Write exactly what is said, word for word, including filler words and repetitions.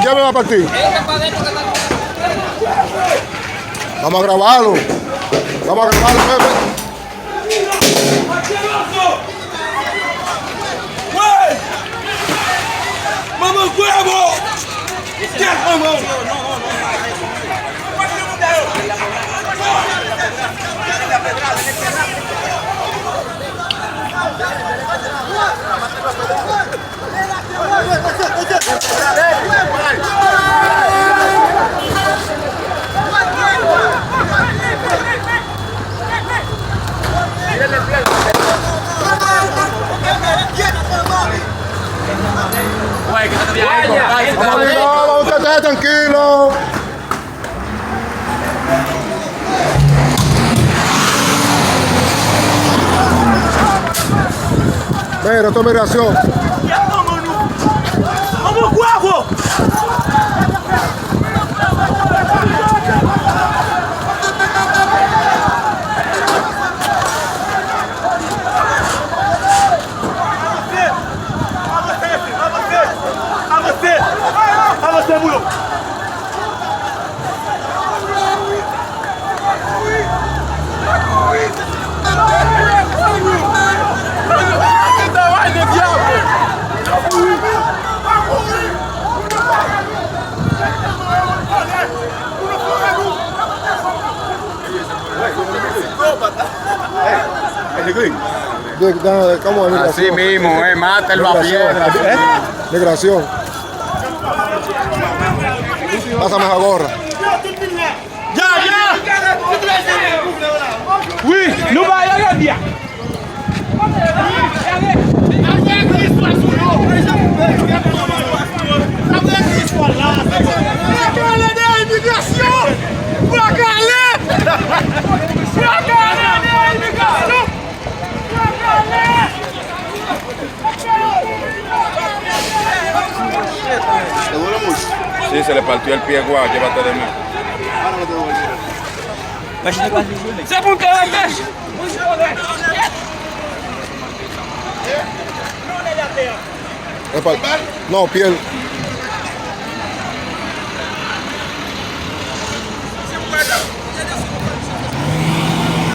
Kenbe la pati. Vamos a grabarlo. Vamos a grabarlo, bebé. Wey! Manman Gwevo! Kèt manman! Vamos arriba, vamos a estar tranquilo. Mira, toma reacción. Vamos, Gwevo! Avanse! Avanse! Avanse, moun yo! De, de, ¿cómo es? Así migración. Mismo, eh, mátelo a piedra. Migración. ¿Eh? Migración. Pásame esa gorra. Ya, ya. Wi, nou ba yo jodi a. Sí, se le partió el pie a Guau, llévatelo de mí. Se pou te rete. Epa, non, pye l.